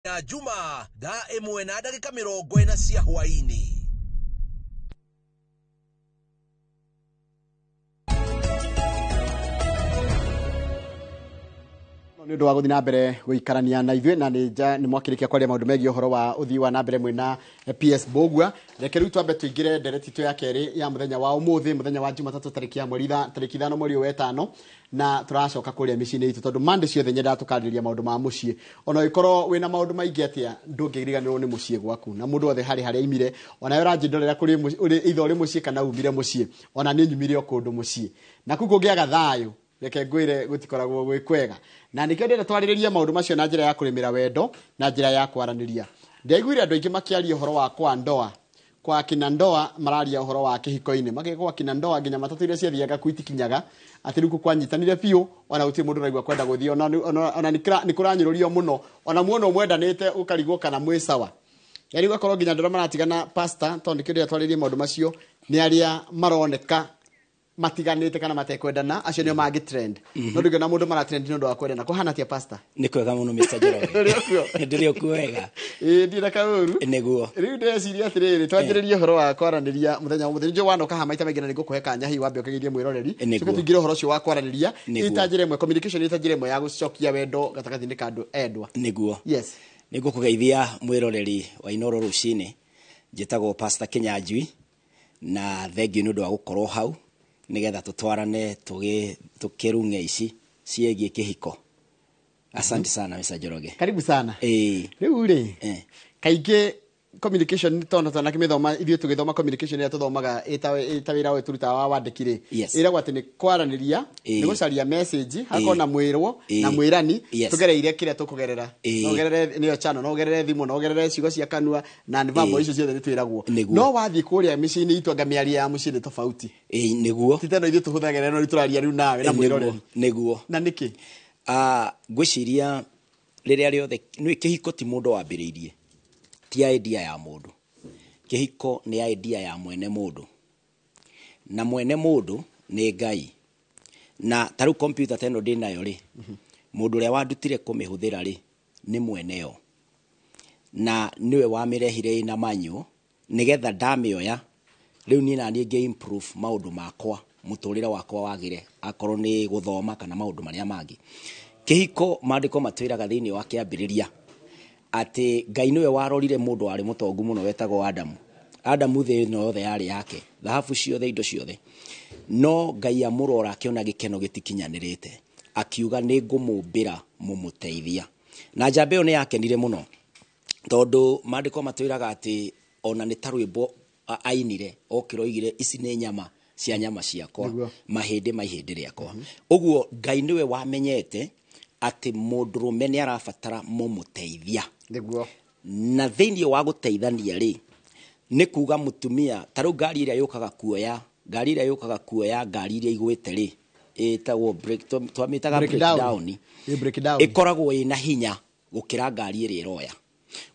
Ya Juma thaa 1 na ndagĩka 40 cia hwaĩ-inĩ. Nĩ ũndũ wa gũthiĩ na mbere gũikarania na ithuĩ na nĩ mwakĩrĩkia kwaria maũndũ megiĩ ũhoro wa ũthii wa na mbere mwĩna PS Mbũgua. Reke rĩu twambe tũingĩre ndereti itũ ya kerĩ ya mũthenya wa ũmũthĩ, mũthenya wa Jumatatũ tarĩki ya mweri tarĩki 5 mweri wa 5, na tũracoka kũrĩa mĩciĩ-inĩ itũ tondũ Monday ciothe nyendaga tũkarĩrĩria maũndũ ma mũciĩ. Ona ũngĩkorwo wĩna maũndũ maingĩ atĩa, ndũngĩriganĩrwo nĩ mũciĩ gwaku, na mũndũ wothe harĩ harĩa aimire, ona we ũranjĩndorera kũrĩ either ũrĩ mũciĩ kana umire mũciĩ, ona niĩ nyumire o kũndũ mũciĩ, na kũu kũngĩaga thayũ, reke ngwĩre gũtikoragwo gwĩ kwega. Na nĩkĩo ndĩrenda twarĩrĩrie maũndũ macio na njĩra ya kũrĩmĩra wendo na njĩra ya kwaranĩria. Ndiaiguire andũ aingĩ makĩaria ũhoro wa kwa ndoa, kwa kina ndoa mararia ũhoro wa kĩhiko-inĩ, makĩgwa kina ndoa nginya matatũ iria ciathiaga kũ itikinyaga, atĩ rĩu kwanyitanire biũ, ona gũtirĩ mũndũ ũraigua kwenda gũthiĩ, ona nĩ kũranyũrũrio mũno, ona muona mwendanĩte ũkarigwo kana mwĩ sawa. Yaani ũgakorwo nginya andũ arĩa maratigana pastor, tondũ nĩkĩo ndĩrenda twarĩrie maũndũ macio, nĩ arĩa maroneka matiganĩte kana matekwendana, acio nĩo mangĩ trend. No ndũngĩona mũndũ mara trend nĩ ũndũ wa kwendana. Kũhana atĩa pastor? Nĩ kwega mũno Mr. Njoroge. Ndũrĩ okuo? Ndũrĩ okuo wega. Ĩĩ, ndirĩ na kaũru. Nĩguo. Rĩu ndĩreciria atĩrĩrĩ, twanjĩrĩrie ũhoro wa kwaranĩria mũthenya wa ũmũthĩ. Nĩnjũĩ wanoka haha maita maingĩ na nĩngũkũhe kanya hihi wambe ũkĩgeithie mwĩroreri. Nĩguo. Tũke tũingĩre ũhoro ũcio wa kwaranĩria. Nĩguo. Ĩta njĩra ĩmwe, communication ĩta njĩra ĩmwe ya gũcokia wendo gatagatĩ-inĩ ka andũ endwa. Nĩguo. Yes. Nĩngũkũgeithia mwĩroreri wa Inooro rũcinĩ. Njĩtagwo Pastor Kĩnyanjui, na thengiũ nĩ ũndũ wa gũkorwo hau nĩgetha tũtwarane tũkĩrung'e ici ciĩgiĩ kĩhiko. Asante sana Mr. Njoroge. Karibu sana. Ĩĩ. Rĩu rĩ, kaingĩ communication tondũ twanakĩmĩthoma ithuĩ tũgĩthoma communication ĩrĩa tũthomaga ĩta wĩra ũyũ tũrutaga wa wandĩki rĩ, ĩragwo atĩ nĩ kwaranĩria, nĩ gũcaria message, hakorwo na mwĩrwo na mwĩrani, tũgereire kĩrĩa tũkũgerera. No ũgerere nĩyo channel, no ũgerere thimũ, no ũgerere ciugo cia kanua, na nĩ vamwe icio ciothe nĩ twĩragwo. No wathiĩ kũrĩa mĩciĩ-inĩ itũ anga mĩario ya mũciĩ nĩ tofauti. Nĩguo. Ti teno ithuĩ tũhũthagĩra no tũraria rĩu nawe na mwĩroreri. Nĩguo. Na nĩkĩ? Ngwĩciria rĩrĩa rĩothe nĩ kĩhiko ti mũndũ wambĩrĩirie, ti idea ya mũndũ. Kĩhiko nĩ idea ya mwene mũndũ, na mwene mũndũ nĩ Ngai. Na ta rĩu computer ta ĩno ndĩnayo rĩ, mũndũ ũrĩa wandutire kũmĩhũthĩra rĩ nĩ mwene yo, na nĩwe wamĩrehire ĩna manual nĩgetha ndamĩoya rĩu niĩ naniĩ ngĩ improve maũndũ makwa, mũtũrĩre wakwa wagĩre, akorwo nĩ gũthoma kana maũndũ marĩa mangĩ. Kĩhiko maandĩko matwĩraga thĩinĩ wa kĩambĩrĩria atĩ Ngai nĩwe warorire mũndũ warĩ mũtongu mũno wetagwo Adamu. Adamu thĩ ĩno yothe yarĩ yake, thahabu ciothe, indo ciothe. No Ngai amũrora akĩona gĩkeno gĩtikinyanĩrĩte, akiuga nĩ ngũmũmbĩra mũmũteithia. Na njamba ĩyo nĩ yakenire mũno, tondũ maandĩko matwĩraga atĩ ona nĩ ta rwĩmbo ainire, okĩra oigire ici nĩ nyama cia nyama ciakwa, mahĩndĩ ma ihĩndĩ rĩakwa. Ũguo Ngai nĩwe wamenyete atĩ mũndũrũme nĩ arabatara mũmũteithia. Nĩguo. Na thĩinĩ wa gũteithania rĩ, nĩ kuga mũtumia, ta rĩu ngari ĩrĩa yũkaga kuoya, ngari ĩrĩa yũkaga kuoya ngari iria igwĩte rĩ, ĩtagwo break, twamĩtaga Break break down. down. Ĩ break down. Ĩkoragwo ĩna hinya gũkĩra ngari ĩrĩa ĩroya.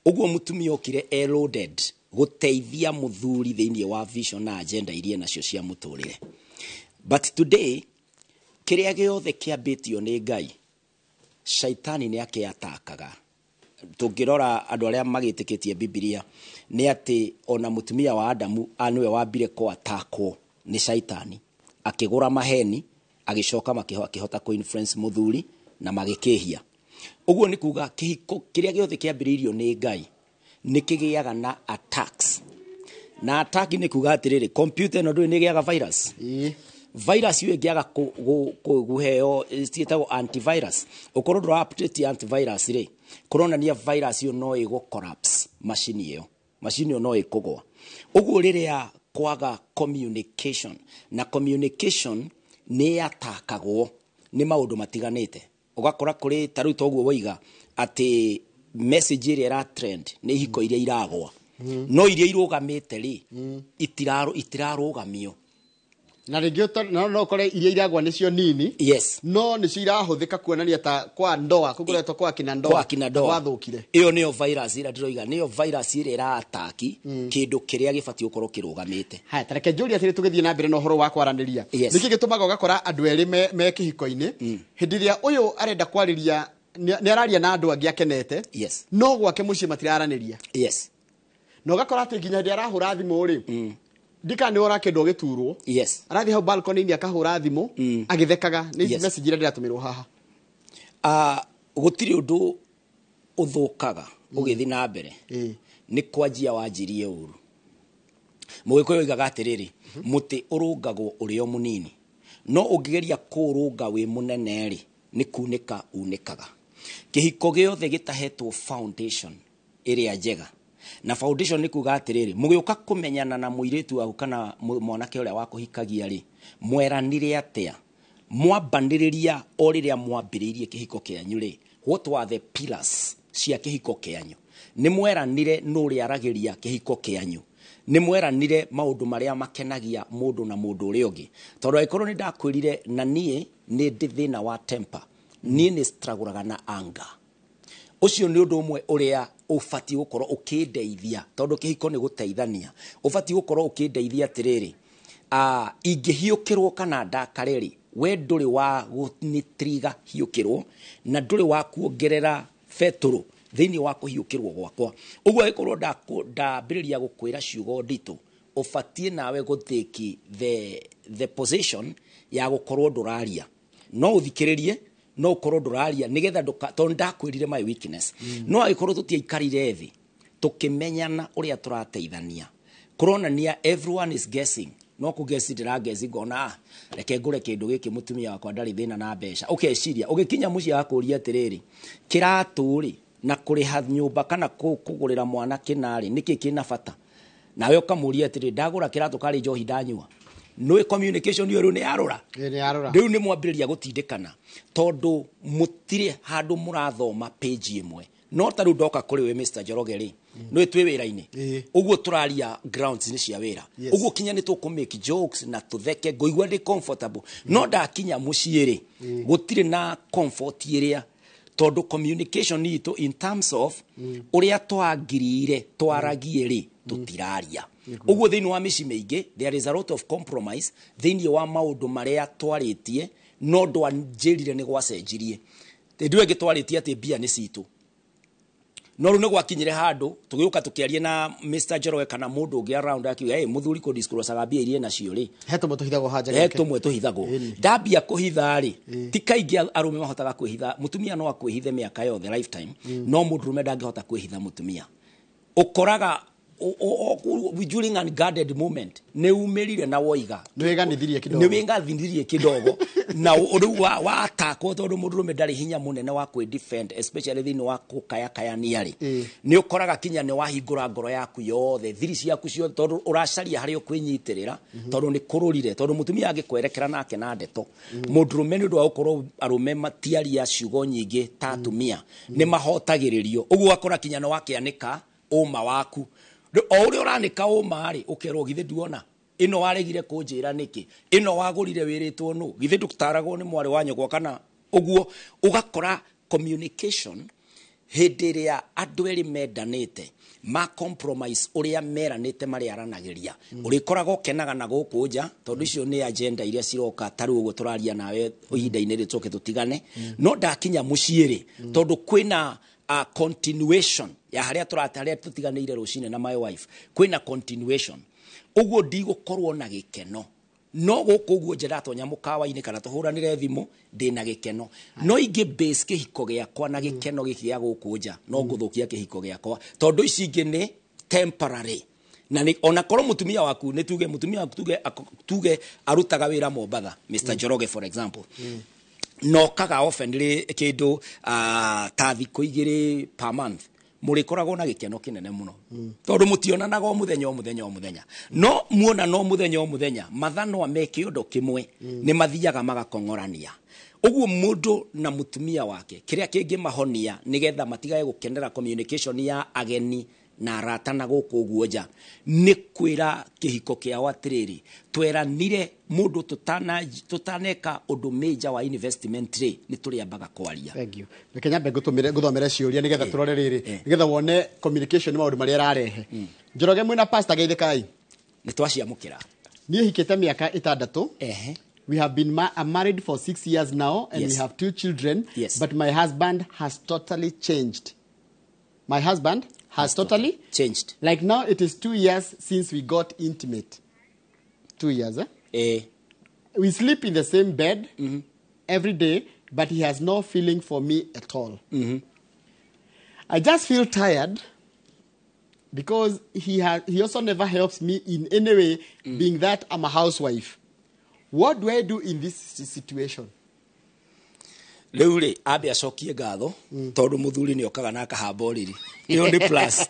Ũguo mũtumia okire e loaded gũteithia mũthuri thĩinĩ wa vision na agenda iria nacio cia mũtũrĩre. But today, kĩrĩa gĩothe kĩambĩtio nĩ Ngai, shaitani nĩ akĩatakaga. Tũngĩrora andũ arĩa magĩtĩkĩtie Bibilia, nĩ atĩ ona mũtumia wa Adamu nĩwe wambire kũatakwo nĩ shaitani, akĩgũra maheni, agĩcoka akĩhota kũ-influence mũthuri na magĩkĩhia. Ũguo nĩ kuga kĩhiko kĩrĩa gĩothe kĩambĩrĩirio nĩ Ngai nĩ kĩgĩaga na attacks. Na attack nĩ kuga atĩrĩrĩ, computer ĩno ndũĩ nĩ ĩgĩaga virus. Virus ĩyo ĩngĩaga kũheo, ciĩtagwo antivirus. Ũkorwo ndũra update antivirus rĩ, kũronania virus ĩyo no ĩgũ collapse machine ĩyo. Machine ĩyo no ĩkũgwa. Ũguo rĩrĩa kwaga communication, na communication nĩ yatakagwo nĩ maũndũ matiganĩte. Ũgakora kũrĩ ta rĩu toguo woiga atĩ message ĩrĩa ĩra trend nĩ ihiko iria iragwa. No iria irũgamĩte rĩ, itirarũgamio. Na rĩngĩ no ũkore iria iragwa nĩcio nini. Yes. No nĩcio irahũthĩka kuonania ta kwa ndoa, kũkoretwo kwa kina ndoa. Kwa kina ndoa. Gwathũkire. Ĩyo nĩyo virus ĩrĩa ndĩroiga, nĩyo virus ĩrĩa ĩra-attack kĩndũ kĩrĩa gĩbatiĩ gũkorwo kĩrũgamĩte. Haya, ta reke njũrie atĩrĩ tũgĩthiĩ na mbere na ũhoro wa kwaranĩria. Yes. Nĩkĩ gĩtũmaga ũgakora andũ erĩ me kĩhiko-inĩ, hĩndĩ ĩrĩa ũyũ arenda kwarĩria Nĩ araria na andũ angĩ akenete. Yes. No gwake mũciĩ matiraranĩria. Yes. Na ũgakora atĩ nginya hĩndĩ arahũra thimũ rĩ, ndika nĩ ũrakĩndwo gĩturwo. Yes. Arathiĩ hau balcony-inĩ akahũra thimũ agĩthekaga. Nĩ Yes. message iria ndĩratũmĩrwo haha. Gũtirĩ ũndũ ũthũkaga ũgĩthiĩ na mbere nĩ kwanjia wanjirie ũru. Mũgĩkũyũ oigaga atĩrĩrĩ, mũtĩ ũrũngagwo ũrĩ o mũnini, no ũngĩgeria kũũrũnga wĩ mũnene rĩ, nĩ kunĩka unĩkaga. Kĩhiko gĩothe gĩtahetwo foundation ĩrĩa njega, na foundation nĩ kuga atĩrĩrĩ, mũgĩũka kũmenyana na mũirĩtu waku kana mwanake ũrĩa wakũhikagia rĩ, mweranire atĩa? Mwambanĩrĩria o rĩrĩa mwambĩrĩirie kĩhiko kĩanyu rĩ, what were the pillars cia kĩhiko kĩanyu? Nĩ mweranire nũ ũrĩaragĩria kĩhiko kĩanyu? Nĩ mweranire maũndũ marĩa makenagia mũndũ na mũndũ ũrĩa ũngĩ? Tondũ angĩkorwo nĩ ndakwĩrire na niĩ nĩ ndĩ thĩna wa temper, niĩ nĩ struggle-aga na anger, ũcio nĩ ũndũ ũmwe ũrĩa ũbatiĩ gũkorwo ũkĩndeithia, tondũ kĩhiko nĩ gũteithania. Ũbatiĩ gũkorwo ũkĩndeithia atĩrĩrĩ, ingĩhiũkĩrwo kana ndakare rĩ, we ndũrĩ wa gũnitiriga hiũkĩrwo na ndũrĩ wa kuongerera betũrũ thĩinĩ wa kũhiũkĩrwo gwakwa. Ũguo angĩkorwo ndambĩrĩria gũkwĩra ciugo nditũ, ũbatiĩ nawe gũtĩki the position ya gũkorwo ndũraria, no ũthikĩrĩrie, no ũkorwo ndũraria nĩgetha tondũ ndakwĩrire my weakness. No angĩkorwo tũtiaikarire thĩ tũkĩmenyana ũrĩa tũrateithania, kũronania everyone is guessing. No kũgeci ndĩrangeci ngona, reke ngũre kĩndũ gĩkĩ, mũtumia wakwa ndarĩ thĩna na mbeca. Ũkeciria ũgĩkinya mũciĩ akũria atĩrĩrĩ, kĩratũ rĩ na kũrĩha nyũmba kana kũgũrĩra mwana kĩnarĩ nĩkĩ kĩna bata? Nawe ũkamũria atĩrĩ, ndagũra kĩratũ karĩ njohi ndanyua. Nĩ communication ĩyo rĩu nĩ yarũra. Nĩ yarũra. Rĩu nĩ mwambĩrĩria gũtindĩkana tondũ mũtirĩ handũ mũrathoma page ĩmwe. No ta rĩu ndoka kũrĩ we Mr. Njoroge rĩ, nĩ twĩ wĩra-inĩ, ũguo tũraria grounds nĩ cia wĩra, ũguo kinya nĩ tũkũ make jokes na tũtheke, ngũigua ndĩ comfortable. No ndakinya mũciĩ rĩ, gũtirĩ na comfort ĩrĩa, tondũ communication itũ in terms of ũrĩa twangiriire twaragie rĩ, tũtiraria. Ũguo thĩinĩ wa mĩciĩ mĩingĩ there is a lot of compromise thĩinĩ wa maũndũ marĩa twarĩtie, no ndwanjĩrire nĩ gwacenjirie. Hĩndĩ ĩyo ĩngĩ twarĩtie atĩ mbia nĩ citũ, no rĩu nĩ gwakinyire handũ tũgĩũka tũkĩaria na Mr. Njoroge kana mũndũ ũngĩ around akiuga, hey, mũthuri kũ disclose-aga mbia iria nacio rĩ, he tũmwe tũhithagwo haja he gĩake. Tũmwe tũhithagwo. Ndambia kũhitha rĩ, ti kaingĩ arũme mahotaga kwĩhitha. Mũtumia no akwĩhithe mĩaka yothe, lifetime, no mũndũrũme ndangĩhota kwĩhitha mũtumia. Ũkoraga during unguarded moment nĩ umĩrire na woiga. Nĩ wĩganithirie kidogo. Nĩ wĩgathinirie kidogo na rĩu watakwo, tondũ mũndũrũme ndarĩ hinya mũnene wa kwĩ defend, especially thĩinĩ wa kũkayakayania rĩ, nĩ ũkoraga kinya nĩ wahingũra ngoro yaku yothe, thiri ciaku ciothe, tondũ ũracaria harĩa ũkwĩnyitĩrĩra, tondũ nĩ kũrũrire. Tondũ mũtumia angĩkwerekera nake na ndeto, mũndũrũme nĩ ũndũ wa gũkorwo arũme matiaria ciugo nyingĩ ta atumia, nĩ mahotagĩrĩrio. Ũguo ũgakora kinya nĩ wakĩanĩka ũma waku. O ũrĩa ũranĩka ũma rĩ, ũkerwo, githĩ nduona ĩno waregire kũnjĩra nĩkĩ? Ĩno wagũrire wĩrĩtwo nũ? Githĩ ndũtaragwo nĩ mwarĩ wa nyũkwa? Kana ũguo ũgakora communication hĩndĩ ĩrĩa andũ erĩ mendanĩte ma compromise ũrĩa meranĩte marĩaranagĩria, ũrĩkoraga ũkenaga na gũkũ nja, tondũ icio nĩ agenda iria ciroka. Ta rĩu ũguo tũraria nawe ihinda-inĩ rĩ, tũke tũtigane, no ndakinya mũciĩ rĩ, tondũ kwĩna continuation ya harĩa tũrate, harĩa tũtiganĩire rũcinĩ na my wife, kwĩna continuation, ũguo ndigũkorwo na gĩkeno. No gũkũ ũguo nja ndatonya mũkawa-inĩ kana tũhũranĩre thimũ, ndĩna gĩkeno. No ingĩ base kĩhiko gĩakwa na gĩkeno gĩkĩ gĩa gũkũ nja, no ngũthũkia kĩhiko gĩakwa, tondũ ici ingĩ nĩ temporary. Na nĩ ona korwo mũtumia waku, nĩ tuge mũtumia waku, tuge arutaga wĩra Mombatha, Mr. Njoroge, for example, nokaga often kĩndũ ta thikũ 2 per month, mũrĩkoragwo na gĩkeno kĩnene mũno, tondũ mũtionanaga o mũthenya o mũthenya o mũthenya. No muona no mũthenya o mũthenya, mathanwa me kĩondo kĩmwe nĩ mathiaga magakong'orania. Ũguo mũndũ na mũtumia wake, kĩrĩa kĩngĩmahonia nĩgetha matigage gũkenera communication ya ageni na arata na gũkũ ũguo nja, nĩ kwĩra kĩhiko kĩao atĩrĩrĩ, tweranire mũndũ tũtaneka ũndũ major wa investment rĩ, nĩ tũrĩambaga kwaria. Thank you. Reke nyambe ngũtũmĩre ngũthomere ciũria nĩgetha tũrore rĩrĩ, nĩgetha wone communication nĩ maũndũ marĩa ĩrarehe. Njoroge mwĩna pastor, geithĩkai. Nĩ twaciamũkĩra. Niĩ hikĩte mĩaka 6. We have been married for 6 years now and we have 2 children. Yes. But my husband has totally changed. My husband has totally changed. Like now it is 2 years since we got intimate. 2 years, eh? Eh. We sleep in the same bed every day, but he has no feeling for me at all. I just feel tired because he also never helps me in any way, being that I'm a housewife. What do I do in this situation? Rĩu rĩ, ambe acokie ngatho tondũ mũthuri nĩ okaga na akahamba ũrĩrĩ. Ĩyo nĩ plus.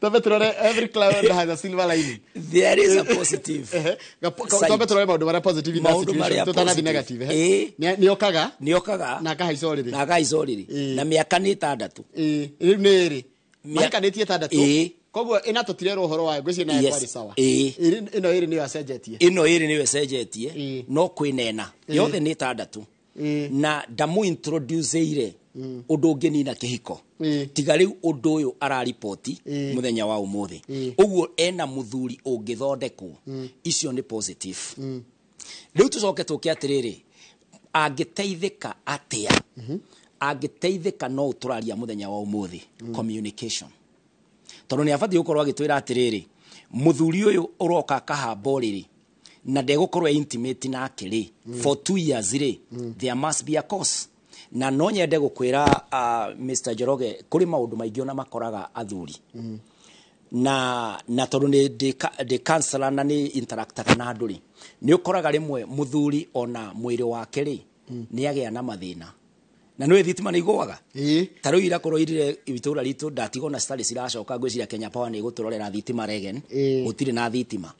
Twambe tũrore, every cloud has a silver lining. There is a positive side. Twambe tũrore maũndũ marĩa positive in that Maũndũ situation. marĩa Tũtanathiĩ positive. negative, eh? Ĩĩ. Nĩ okaga Nĩ okaga na akahaica ũrĩrĩ. na akahaica ũrĩrĩ. Ĩĩ. Na mĩaka nĩ 6. Ĩĩ, rĩu nĩ ĩrĩ. Mahikanĩtie 6. Ĩĩ. Koguo ĩna tũtirerwo ũhoro wayo, ngwĩciria nayo Yes. kwarĩ sawa. Ĩĩ. Ĩrĩ- Ĩno ĩrĩ nĩyo acenjetie. Ĩno ĩrĩ nĩyo ĩcenjetie Ĩĩ. no kwĩnena yothe nĩ 6. Ĩĩ. Na ndamũintroduceire ũndũ ũngĩnina kĩhiko. Ĩĩ. Tiga rĩu ũndũ ũyũ araripoti Ĩĩ. mũthenya wa ũmũthĩ. Ĩĩ. Ũguo ena mũthuri ũngĩthondekwo. Icio nĩ positive. Rĩu tũcoke tũke atĩrĩrĩ, angĩteithĩka atĩa? Angĩteithĩka no ũtũraria mũthenya wa ũmũthĩ. Communication. Tondũ nĩ abatiĩ gũkorwo agĩtwĩra atĩrĩrĩ, mũthuri ũyũ ũroka akahamba ũrĩrĩ na ndegũkorwo e intimate nake rĩ, for 2 years rĩ, there must be a cause. Na no nyende gũkwĩra Mr. Njoroge, kũrĩ maũndũ maingĩ ona makoraga athuri. Na tondũ nĩ ndĩ counselor na nĩ interactaga na andũ rĩ, nĩ ũkoraga rĩmwe mũthuri ona mwĩrĩ wake rĩ, nĩ agĩa na mathĩna. Na nĩ thitima nĩ igũaga. Ĩĩ. Ta rĩu irakorwo irire itũra ritũ ndatigwo na citarĩ ciracoka, ngwĩciria Kenya Power nĩ ĩgũtũrorera thitima regen. Ĩĩ. Gũtirĩ na thitima.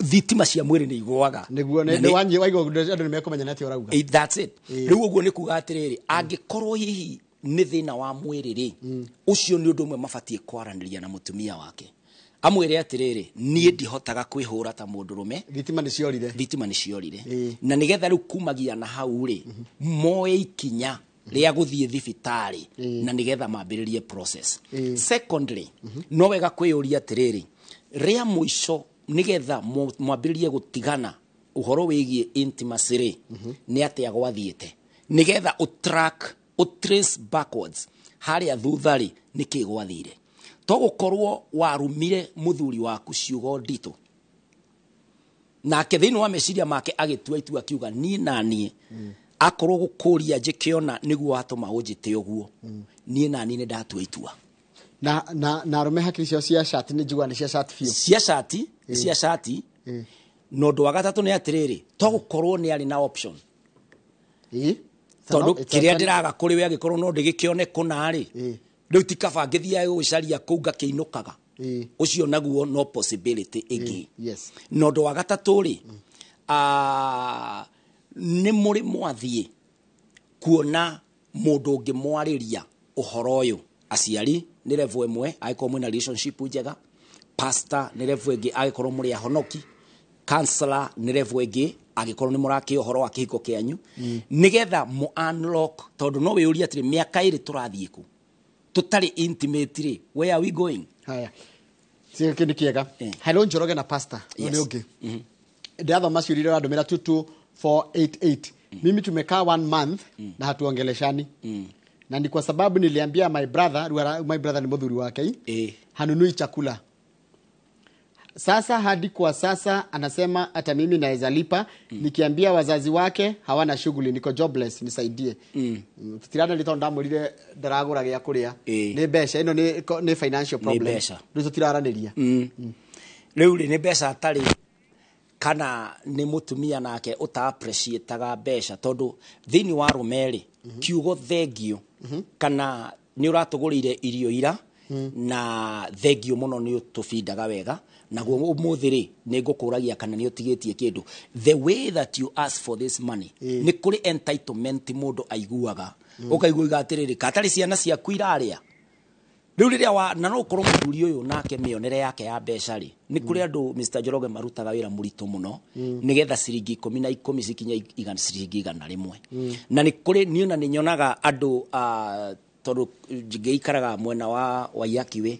Thitima cia mwĩrĩ nĩ igũaga. Nĩguo Na nĩ waigua andũ nĩ mekũmenya nĩ atĩa ũrauga. That's it. Rĩu ũguo nĩ kuga atĩrĩrĩ, angĩkorwo hihi nĩ thĩna wa mwĩrĩ rĩ, ũcio nĩ ũndũ ũmwe mabatiĩ kwaranĩria na mũtumia wake. Amwĩre atĩrĩrĩ, niĩ ndihotaga kwĩhũra ta mũndũrũme. Thitima nĩ ciorire. Thitima nĩ ciorire. Ĩĩ. Na nĩgetha rĩu kumagia na hau rĩ, moe ikinya rĩa gũthiĩ thibitarĩ Ĩĩ. na nĩgetha mambĩrĩrie process. Ĩĩ. Secondly, no wega kwĩyũria atĩrĩrĩ, rĩa mũico nĩgetha mwambĩrĩrie gũtigana ũhoro wĩgiĩ intimacy rĩ, nĩ atĩa gwathiĩte, nĩgetha ũtrack, ũtrace backwards harĩa thutha rĩ, nĩkĩ gwathire. To gũkorwo warumire mũthuri waku ciugo nditũ, nake thĩinĩ wa meciria make agĩtua itua akiuga niĩ na niĩ akorwo gũkũria njĩkĩona nĩguo watũma ũnjĩte ũguo, niĩ na niĩ nĩ ndatua itua. Na arũme hakiri ciao cia shati nĩ njiguaga nĩ cia shati biũ. Cia shati, cia shati. Na ũndũ wa gatatũ nĩ atĩrĩrĩ, to gũkorwo nĩ arĩ na option. Ĩĩ. Tondũ It's a kĩrĩa ndĩraga kũrĩ we angĩkorwo no ndĩgĩkĩone kũna rĩ, Ĩĩ. rĩu ti kaba ngĩthiage gũgĩcaria kũu ngakĩinũkaga. Ĩĩ. Ũcio naguo no possibility ĩngĩ. Yes. Na ũndũ wa gatatũ rĩ, nĩ mũrĩ mwathiĩ kuona mũndũ ũngĩmwarĩria ũhoro ũyũ. Aciari nĩ level ĩmwe, angĩkorwo mwĩna relationship njega. Pastor nĩ level ĩngĩ, angĩkorwo mũrĩ ahonoki. Counselor nĩ level ĩngĩ, angĩkorwo nĩ mũrakĩa ũhoro wa kĩhiko kĩanyu. Nĩgetha mũ unlock, tondũ no wĩyũrie atĩrĩ, mĩaka ĩrĩ tũrathiĩ kũ? Tũtarĩ intimate rĩ, where are we going? Haya. Sio kĩndũ kĩega. Eh. Hello Njoroge na pastor. Yes. Nĩ ũngĩ. Ndĩrathoma ciũria iria ũrandũmĩra 22488. Mimi tumekaa 1 month na hatuongeleshani. Na ni kwa sababu niliambia my brother, my brother ni mũthuri wake, Eh. hanunui chakula. Sasa hadi kwa sasa anasema hata mimi naweza lipa. Nikiambia wazazi wake hawana shughuli, niko jobless, nisaidie. Tutirana rito ndamwĩrire ndaragũra gĩa kũrĩa. Ĩĩ. Nĩ mbeca, ĩno nĩ financial problem. mbeca. Rĩu tũtiraranĩria. Rĩu rĩ, nĩ mbeca atarĩ kana nĩ mũtumia nake ũta appreciataga mbeca, tondũ thĩinĩ wa arũme rĩ, kiugo thengio kana nĩ ũratũgũrĩire irio ira na thengio mũno nĩ ũtũbindaga wega, naguo ũmũthĩ rĩ nĩ ngũkũragia kana nĩ ũtigĩtie kĩndũ. The way that you ask for this money, nĩ kũrĩ entitlement mũndũ aiguaga. Ũkaigua uga atĩrĩrĩ, katarĩ ciana ciaku irarĩa. Rĩu rĩrĩa wa na no ũkorwo mũthuri ũyũ nake mĩonere yake ya mbeca rĩ, nĩ kũrĩ andũ Mr. Njoroge marutaga wĩra mũritũ mũno nĩgetha ciringi 10 na 10 cikinye ciringi 100. Na nĩ kũrĩ niĩ ona nĩ nyonaga andũ Tondũ ngĩikaraga mwena wa Waiyaki Way,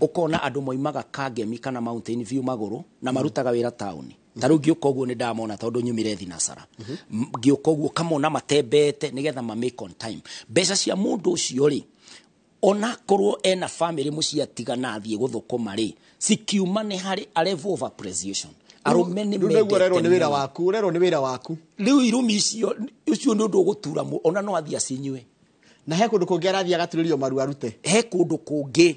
ũkona andũ moimaga Kangemi kana Mountain View magũrũ na marutaga wĩra taũni. Ta rĩu ngĩũka ũguo nĩ ndamona, tondũ nyumire thinacara, ngĩũka ũguo kamona matembete nĩgetha ma make on time. Mbeca cia mũndũ ũcio rĩ, onakorwo ena family mũciĩ atigana athiĩ gũthũkũma rĩ, cikiuma nĩ harĩ a level of appreciation. Arũme nĩ Rĩu nĩguo ũrerwo nĩ wĩra mendete mũno. waku, ũrerwo nĩ wĩra waku. Rĩu irumi icio, ũcio nĩ ũndũ ũgũtura ona no athiĩ acinyue. Na he kũndũ kũngĩ arathiĩ agaturĩrio maru arute. He kũndũ kũngĩ.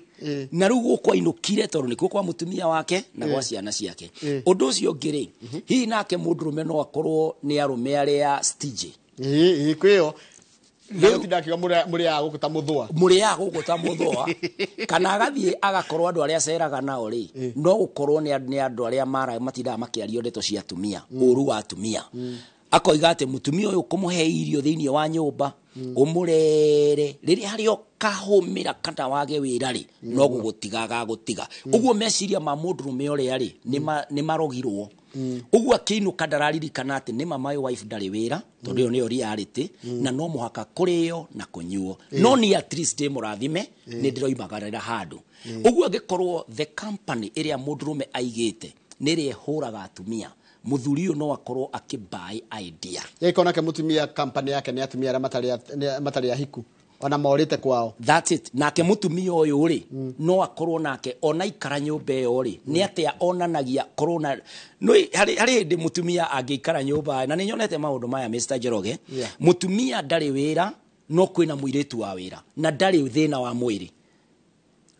Na rĩu gũkũ ainũkire, tondũ nĩkuo kwa mũtumia wake na gwa ciana ciake. Ũndũ ũcio ũngĩ rĩ, hihi nake mũndũrũme no akorwo nĩ arũme arĩa stingy. Ĩĩ, kwĩyo rĩu tinda akiuga mũrĩaga gũkũ ta mũthũa. Mũrĩaga gũkũ ta mũthũa, kana agathiĩ agakorwo andũ arĩa aceraga nao rĩ, no gũkorwo nĩ andũ arĩa mara matindaga makĩario ndeto cia atumia, ũru wa atumia. Akoiga atĩ mũtumia ũyũ kũmũhe irio thĩinĩ wa nyũmba, ũmũrere, rĩrĩa harĩa ũkahũmĩra kana wage wĩra rĩ, no gũgũtiga agagũtiga. Ũguo meciria ma mũndũrũme ũrĩa rĩ, nĩ marogirwo. Ũguo akĩinũka ndararirikana atĩ nĩ ma my wife ndarĩ wĩra, tondũ ĩyo nĩyo reality, na no mũhaka kũrĩo na kũnyuo, no ni at least ndĩ mũrathime, nĩ ndĩroimagarĩra handũ. Ũguo angĩkorwo the company ĩrĩa mũndũrũme aigĩte nĩ ĩrĩa ĩhũraga atumia, mũthuri ũyũ no akorwo akĩbuy idea. Ĩko nake mũtumia company yake nĩ atumia arĩa matarĩ ahiku ona morĩte kwao. That's it. Nake mũtumia ũyũ rĩ, no akorwo nake ona ikara nyũmba ĩyo rĩ, nĩ atĩa onanagia korwo na no harĩ hĩndĩ mũtumia angĩikara nyũmba, na nĩ nyonete maũndũ maya, Mr. Njoroge. Mũtumia ndarĩ wĩra, no kwĩna mũirĩtu wa wĩra na ndarĩ thĩna wa mwĩrĩ.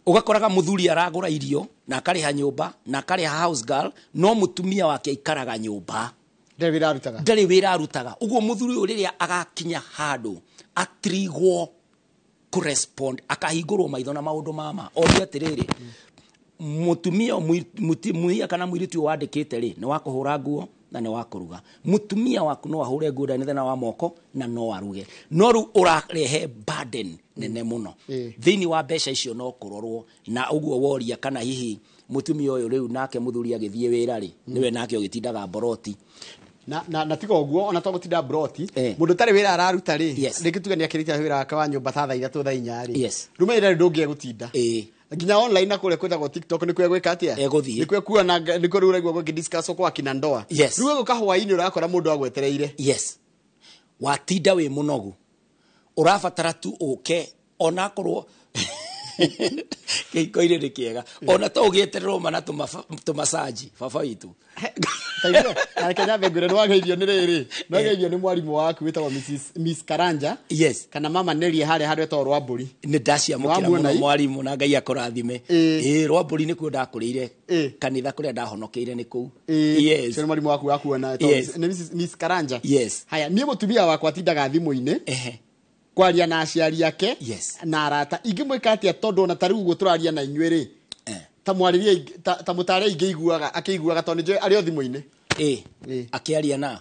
Ũgakoraga mũthuri aragũra irio na akarĩha nyũmba na akarĩha house girl, no mũtumia wake aikaraga nyũmba. Ndarĩ wĩra arutaga. Ndarĩ wĩra arutaga. Ũguo mũthuri ũyũ rĩrĩa agakinya handũ atrigwo kũrespond, akahingũrwo maitho na maũndũ mama, orie atĩrĩrĩ, mũtumia mũtumia kana mũirĩtu ũyũ wandĩkĩte rĩ, nĩ wa kũhũra nguo na nĩ wa kũruga. Mũtumia waku no ahũre nguo, ndarĩ na thĩna wa moko, na no aruge, no rĩu ũrarehe burden nene mũno thĩinĩ wa mbeca icio. No kũrorwo na ũguo woria kana hihi mũtumia ũyũ rĩu nake mũthuri agĩthiĩ wĩra rĩ, nĩwe nake ũgĩtindaga mboroti. Na tiga ũguo, ona to gũtinda mbroti, mũndũ ũtarĩ wĩra araruta rĩ, rĩngĩ tuge nĩ akĩrĩkia wĩra wake wa nyũmba ta thaa 3, thaa 4 rĩ, rĩu rĩ ndũngĩe gũtinda nginya online na kũrĩa kwĩtagwo TikTok nĩkuo egwĩka atĩa? Egũthiĩ. Nĩkuo ekuona, nĩkuo rĩu ũraigua gũkĩdiscuss kwa kina ndoa. Rĩu egũka hwaĩ-inĩ ũrakora mũndũ agwetereire. Yes, watinda wĩ mũnogu, ũrabatara tu ũke, onakorwo kĩhiko-inĩ nĩ kĩega, ona to ũgĩetererwo mana tũmacaji baba witũ. Taigua, na reke nyambe ngwĩre nĩwageithio nĩ rĩrĩ, nĩwageithio nĩ mwarimũ waku wĩtagwo Mrs. Miss Karanja kana Mama Neria harĩa handũ etagwo Rwambũri. Nĩ ndaciamũkĩra. Nĩwamuona mũno i? Mwarimũ, na Ngai akũrathime. Ĩĩ, Rwambũri nĩkuo ndakũrĩire. Kanitha kũrĩa ndahonokeire nĩ kũu. Ũcio nĩ mwarimũ waku wakuona etagwo nĩ Mrs. Miss Karanja. Haya, niĩ mũtumia wakwa atindaga thimũ-inĩ kwaria na aciari ake na arata. Ingĩmwĩka atĩa? Tondũ ona ta rĩu ũguo tũraria na inyuĩ rĩ, ta mwarĩrie ta mũtare ingĩiguaga akĩiguaga, tondũ nĩnjũĩ arĩ o thimũ-inĩ. Akĩaria na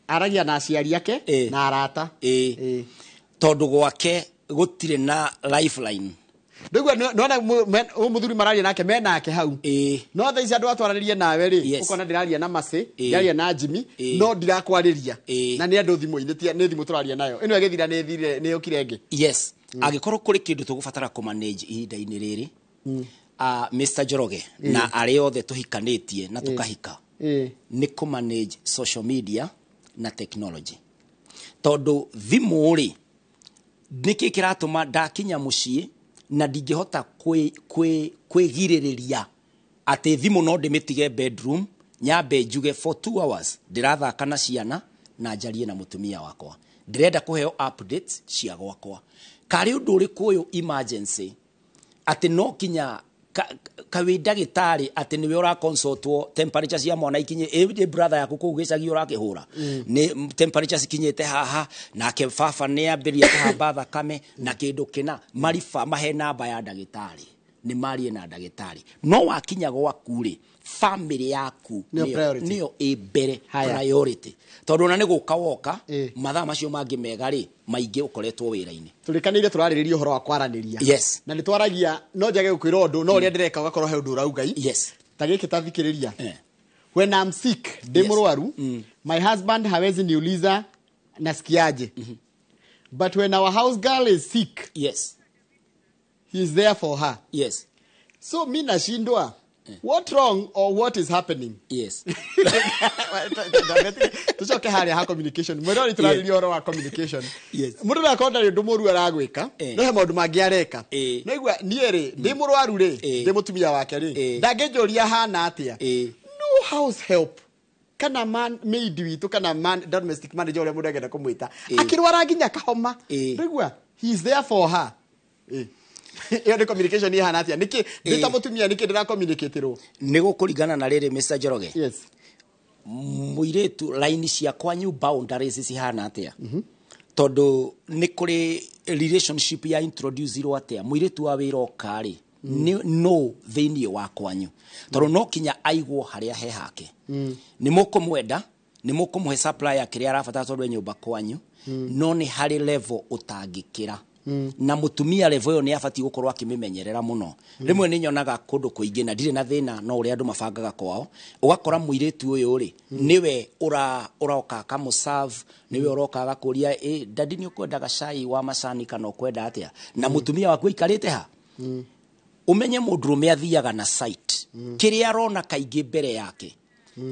Aragia na aciari ake na arata. Tondũ gwake gũtirĩ na lifeline. Ndũigua nĩwona ũyũ mũthuri mararia nake menake hau. No thaa ici andũ atwaranĩrie nawe rĩ, ũkona ndĩraria na Mercy, ndĩraria na Jimmy, no ndirakwarĩria. Na nĩ andũ thimũ-inĩ, nĩ thimũ tũraria nayo ĩno ĩgĩthira, nĩ ĩthirire, nĩ yũkire ĩngĩ. Yes, angĩkorwo kũrĩ kĩndũ tũgũbatara kũmanage ihinda-inĩ rĩrĩ, Mr. Njoroge na arĩa othe tũhikanĩtie na tũkahika, nĩ kũmanage social media na technology, tondũ thimũ rĩ, nĩkĩ kĩratũma ndakinya mũciĩ na ndingĩhota kwĩgirĩrĩria atĩ thimũ no ndĩmĩtige bedroom, nyambe njuge for 2 hours ndĩrathaka na ciana na njarie na mũtumia wakwa, ndĩrenda kũheo updates cia gwakwa, karĩ ũndũ ũrĩkũ ũyũ emergency atĩ no kinya kawĩ ndagĩtarĩ atĩ nĩwe ũraconsultwo temperature cia mwana ikinye ĩ brother yaku kũu gĩcagi ũrakĩhũra nĩ temperature cikinyĩte haha, nake baba nĩ ambĩrĩria kũhamba thakame na kĩndũ kĩna mariba mahe namba ya ndagĩtarĩ, nĩ marie na ndagĩtarĩ. No wakinya gwaku rĩ, family yaku nĩyo priority. Nĩyo ĩ mbere. Haya. Priority, tondũ ona nĩ gũka woka mathaa macio mangĩ mega rĩ, maingĩ ũkoretwo wĩra-inĩ. Tũrĩkanĩire tũrarĩrĩria ũhoro wa kwaranĩria. Na nĩ twaragia, no njage gũkwĩra ũndũ, no ũrĩa ndĩreka ũgakorwo he ũndũ ũrauga i. Ta gĩkĩ, ta thikĩrĩria. When I'm sick, ndĩ mũrwaru, my husband hawezi niuliza nasikiaje, but when our house girl is sick, He is there for her. So mi nashindwa, what wrong or what is happening? Tucoke harĩa ha communication. Mwĩrori, tũrarĩria ũhoro wa communication. Mũndũ no akorwo ndarĩ ũndũ mũru aragwĩka, no he maũndũ mangĩ areka. No igua niĩ rĩ, ndĩ mũrwaru rĩ, ndĩ mũtumia wake rĩ, ndangĩnjũria hana atĩa. No house help kana man maid witũ kana man domestic manager, ũrĩa mũndũ angĩenda kũmwĩta, akĩrwara nginya kahoma, ndũigua he is there for her. Ĩyo nĩ communication ihana atĩa? Nĩkĩ ndĩ ta mũtumia, nĩkĩ ndĩra communicate-rwo? Nĩ gũkũringana na rĩrĩ, Mr. Njoroge. Mũirĩtu, line cia kwanyu, boundaries cihana atĩa? Tondũ nĩ kũrĩ relationship ya introduce-irwo atĩa mũirĩtu wa wĩra oka rĩ, nĩ no thĩinĩ wa kwanyu, tondũ no kinya aigwo harĩa he hake. Nĩ mũkũmwenda, nĩ mũkũmũhe supply ya kĩrĩa arabatara tondũ e nyũmba kwanyu, no nĩ harĩ level ũtangĩkĩra, na mũtumia level ĩyo nĩ abatiĩ gũkorwo akĩmĩmenyerera mũno. Rĩmwe nĩ nyonaga kũndũ kũingĩ, na ndirĩ na thĩna no ũrĩa andũ mabangaga kwao, ũgakora mũirĩtu ũyũ rĩ, nĩwe ũroka akamũserve, nĩwe ũroka agakũria, "Ĩ daddy, nĩ ũkwendaga cai wa macani kana ũkwenda atĩa?" Na mũtumia waku aikarĩte ha. Ũmenye mũndũrũme athiaga na sight, kĩrĩa arona kaingĩ mbere yake,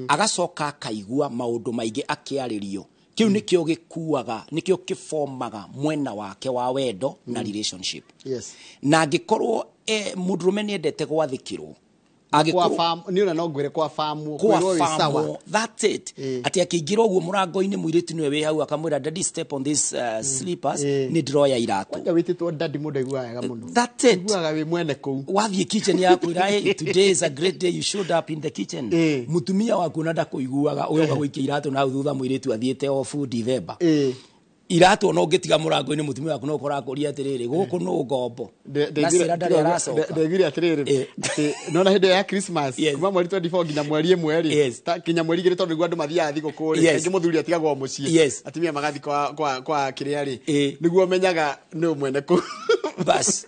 agacoka akaigua maũndũ maingĩ akĩarĩrio. Kĩu nĩkĩo gĩkuaga, nĩkĩo kĩbomaga mwena wake wa wendo na relationship. Na angĩkorwo mũndũrũme nĩ endete gwathĩkĩrwo, Kwa angĩkorwo farm ni ona no ngwĩre kwa farm kwa kwĩrwo wĩ sawa. Famo, that's it. Atĩ akĩingĩra ũguo mũrango-inĩ, mũirĩtu nĩwe wĩ hau, akamwĩra, "Daddy, step on these slippers, nĩ ndĩroya iratũ." Kwanja wĩtĩtwo daddy, mũndũ aiguaga wega mũno. That's it. Aiguaga wĩ mwene kũu. Wathiĩ kitchen yakwĩra, "Hey, today is a great day you showed up in the kitchen." Mũtumia waku na ndakũiguaga, ũgoka gũikia iratũ na hau thutha, mũirĩtu athiĩte off December. Iratũ ona ũngĩtiga mũrango-inĩ, mũtumia waku no ũkora akũria atĩrĩrĩ, "Gũkũ nũ ngombo?" Na cira ndarĩ aracoka. Ndaiguire atĩrĩrĩ, atĩ nona hĩndĩ ĩyo ya Christmas, kuma mweri 24 nginya mweri 1 rĩ, nginya mweri 2, tondũ nĩguo andũ mathiaga thigũkũ rĩ, kaingĩ mũthuri atigagwo mũciĩ, atumia magathiĩ kwa kĩrĩa rĩ, nĩguo menyaga nĩ mwene kũu. Bas.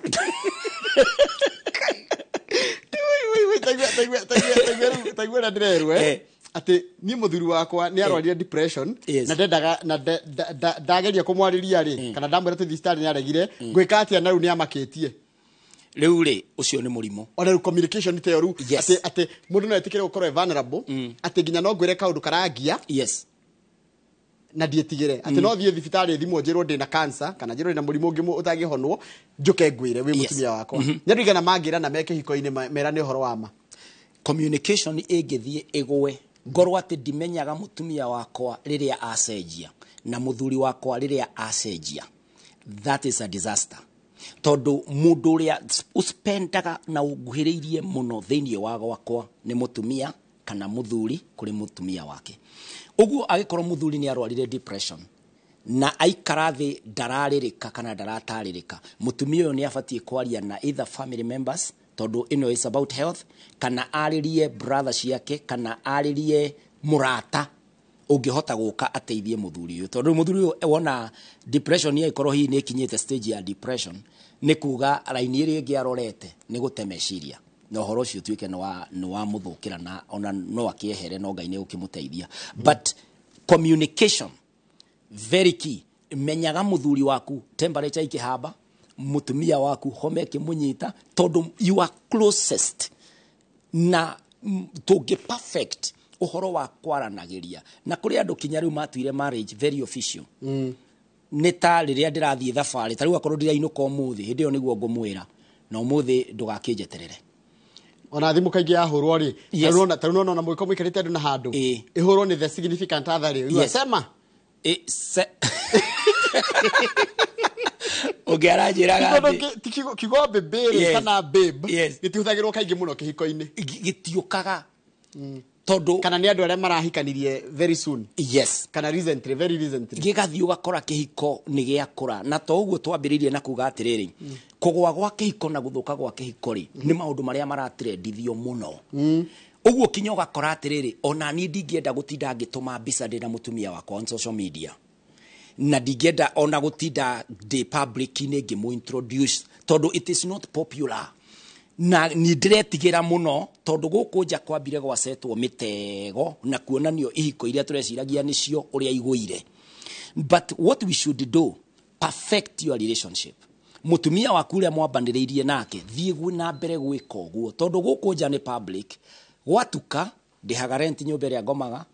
Taigua ũrĩa ndĩrerwo, atĩ niĩ mũthuri wakwa nĩ arwarire depression, na ndendaga na ndageria kũmwarĩria rĩ, kana ndamwĩra tũthiĩ thibitarĩ, nĩ aregire. Ngwĩka atĩa? Na rĩu nĩ amakĩtie. Rĩu rĩ, ũcio nĩ mũrimũ. Ona rĩu communication ta ĩyo rĩu, atĩ mũndũ no etĩkĩre gũkorwo e vulnerable, atĩ nginya no ngwĩre kaũndũ karangia na ndiĩtigĩre atĩ no thiĩ thibitarĩ, thimũ, njĩrwo ndĩna cancer kana njĩrwo ndĩna mũrimũ ũngĩ ũtangĩhonwo, njũke ngwĩre wĩ mũtumia wakwa. Nĩ andũ igana mangĩra na me kĩhiko-inĩ merane ũhoro wa ma. Communication ĩngĩthiĩ ĩgwe, ngorwo atĩ ndimenyaga mũtumia wakwa rĩrĩa acenjia na mũthuri wakwa rĩrĩa acenjia, that is a disaster, tondũ mũndũ ũrĩa ũspendaga na ũnguhĩrĩirie mũno thĩinĩ wa gwakwa nĩ mũtumia kana mũthuri kũrĩ mũtumia wake. Ũguo angĩkorwo mũthuri nĩ arwarire depression na aikara thĩ ndararĩrĩka kana ndaratarĩrĩka, mũtumia ũyũ nĩ abatiĩ kwaria na either family members, tondũ ĩno is about health, kana arĩrie brother ciake, kana arĩrie mũrata ũngĩhota gũka ateithie mũthuri ũyũ, tondũ mũthuri ũyũ wona depression ĩkorwo hihi nĩ ĩkinyĩte stage ya depression, nĩ kuga raini ĩrĩa ĩngĩ arorete nĩ gũte meciria na ũhoro ũcio ũtuĩke nĩ wa mũthũkĩra, na ona no akĩehere, no Ngai nĩ gũkĩmũteithia. But communication very key. Menyaga mũthuri waku temperature ikĩhamba, mũtumia waku homa ĩkĩmũnyita, tondũ you are closest, na tũngĩ perfect ũhoro wa kwaranagĩria. Na kũrĩ andũ kinya rĩu matuire marriage very official. Nĩ ta rĩrĩa ndĩrathiĩ thabarĩ, ta rĩu akorwo ndirainũka ũmũthĩ, hĩndĩ ĩyo nĩguo ngũmwĩra, na ũmũthĩ ndũgakĩnjeterere. Ona thimũ kaingĩ yahũrwo rĩ, tarĩu nona ona mũgĩkorwo mũikarĩte andũ na handũ, ĩhũrwo nĩ the significant other rĩ, sema. Ũngĩ aranjĩraga Tondũ atĩ ti kiugo baby rĩ, kana babe, gĩtihũthagĩrwo kaingĩ mũno kĩhiko-inĩ. Gĩtiũkaga tondũ Kana nĩ andũ arĩa marahikanirie very soon, kana recently, very recently. Gĩgathiĩ ũgakora kĩhiko nĩ gĩakũra, na to ũguo twambĩrĩirie na kuga atĩrĩrĩ, kũgũa gwa kĩhiko na gũthũka gwa kĩhiko rĩ, nĩ maũndũ marĩa maratrendithio mũno. Ũguo kinya ũgakora atĩrĩrĩ, ona niĩ ndingĩenda gũtinda ngĩtũma mbica ndĩ na mũtumia wakwa on social media, na ndingĩenda ona gũtinda ndĩ public-inĩ ngĩmũ-introduce, tondũ it is not popular, na ni ndĩretigĩra mũno, tondũ gũkũ nja kwambire gwacetwo mĩtego na kuonanio ihiko iria tũreciragia nĩcio ũrĩa igũire. But what we should do, perfect your relationship. Mũtumia waku ũrĩa mwambanĩrĩirie nake, thiĩ na mbere gwĩka ũguo, tondũ gũkũ nja nĩ public. Gwatuka ndĩhaga rent nyũmba ĩrĩa ngomaga,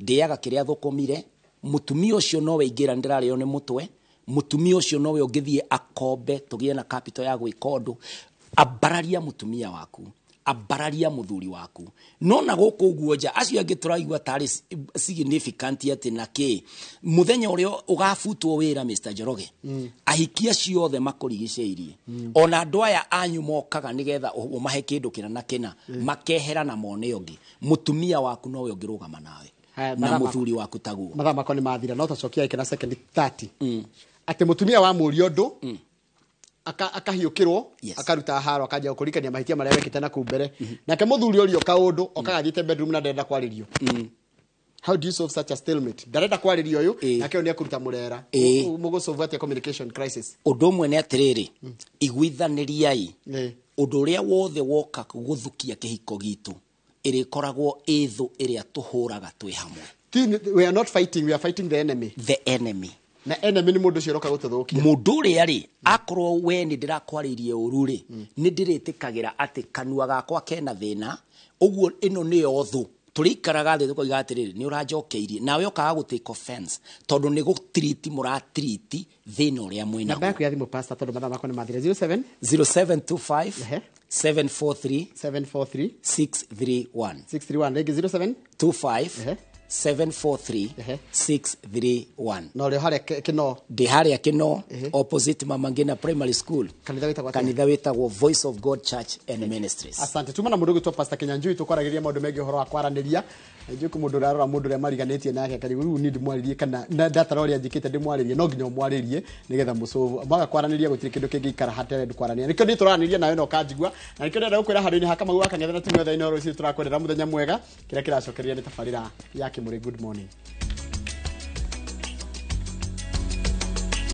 ndĩaga kĩrĩa thũkũmire. Mũtumia ũcio nowe ingĩra nĩndĩrarĩo nĩ mũtwe, mũtumia ũcio nowe ũngĩthiĩ akombe tũgĩe na capital ya gwĩka ũndũ. Ambararia mũtumia waku, ambararia mũthuri waku. No na gũkũ ũguo nja acio angĩ tũraigua tarĩ significant atĩ na kĩ mũthenya ũrĩa ũgabutwo wĩra, Mr. Njoroge, ahiki acio othe makũrigicĩirie, ona andũ aya anyu mokaga nĩgetha ũmahe kĩndũ kĩna na kĩna, makehera na mone ũngĩ. Mũtumia waku nowe ũngĩrũgama nawe Haya, na mathaa mũthuri waku taguo. Mathaa makwa nĩ mathira, no tacokia ĩkĩ na second 30, atĩ mũtumia wa mũria ũndũ akahiũkĩrwo, akaruta haro, akanjia gũkũririkania mahĩtia marĩa wekĩte na kũu mbere, nake mũthuri ũrio kaũndũ okaga athiĩte bedroom na ndarenda kwarĩrio. How do you solve such a stalemate? Ndarenda kwarĩrio ũyũ, nake ũyũ nĩ ekũruta mũrera. Mũgũsolve atĩa communication crisis? Ũndũ ũmwe nĩ atĩrĩrĩ, iguithanĩriai. Ũndũ ũrĩa wothe woka gũthukia kĩhiko gitũ ĩrĩkoragwo ĩ thũ ĩrĩa tũhũraga twĩ hamwe. We are not fighting, we are fighting the enemy. The enemy. Na enemy nĩ mũndũ ũcio ũroka gũtũthũkia. Mũndũ ũrĩa rĩ, akorwo we nĩ ndĩrakwarĩirie ũru rĩ, nĩ ndĩrĩtĩkagĩra atĩ kanua gakwa kena thĩna. Ũguo ĩno nĩyo thũ tũrĩikaraga thĩ tũkoiga atĩrĩrĩ, nĩ ũranjokeirie, nawe ũkaga gũ take offense, tondũ nĩ gũtiriti mũratiriti thĩna ũrĩa mwĩnaguo. Namba yaku ya thimũ, pastor, tondũ mathaa makwa nĩ mathira. 07 0725 Ehe. 743 743 631. 631. Rĩngĩ, 07 25 Ehe. 743 Ehe. 631. Na ũrĩa harĩa Kĩno? Ndĩ harĩa Kĩno, Ehe. opposite Mama Ngina Primary School. Kanitha wĩtagwo atĩa? Kanitha wĩtagwo Voice of God Church and Ministries. Asante. Tuma na mũndũ ũgwĩtwo Pastor Kinyanjui, tũkwaragĩria maũndũ megiĩ ũhoro wa kwaranĩria. Njũĩ kwĩ mũndũ ũrarora mũndũ ũrĩa mariganĩtie nake akarigu rĩu niĩ ndĩmwarĩrie kana na ndatara ũrĩa njĩkĩte ndĩmwarĩrie. No nginya ũmwarĩrie nĩgetha mũcũvu. Mwaga kwaranĩria gũtirĩ kĩndũ kĩngĩikara hatarĩ andũ kwaranĩria. Nĩkĩo niĩ tũraranĩria nawe na ũkanjigua, na nĩkĩo ndĩrenda gũkwĩra handũ-inĩ ha Kamau wa Kang'ethe na timu yothe ya Inooro rũciũ tũrakwendera mũthenya mwega. Kĩrĩa kĩracokereria nĩ tabarĩra ya Kĩmũrĩ. Good morning.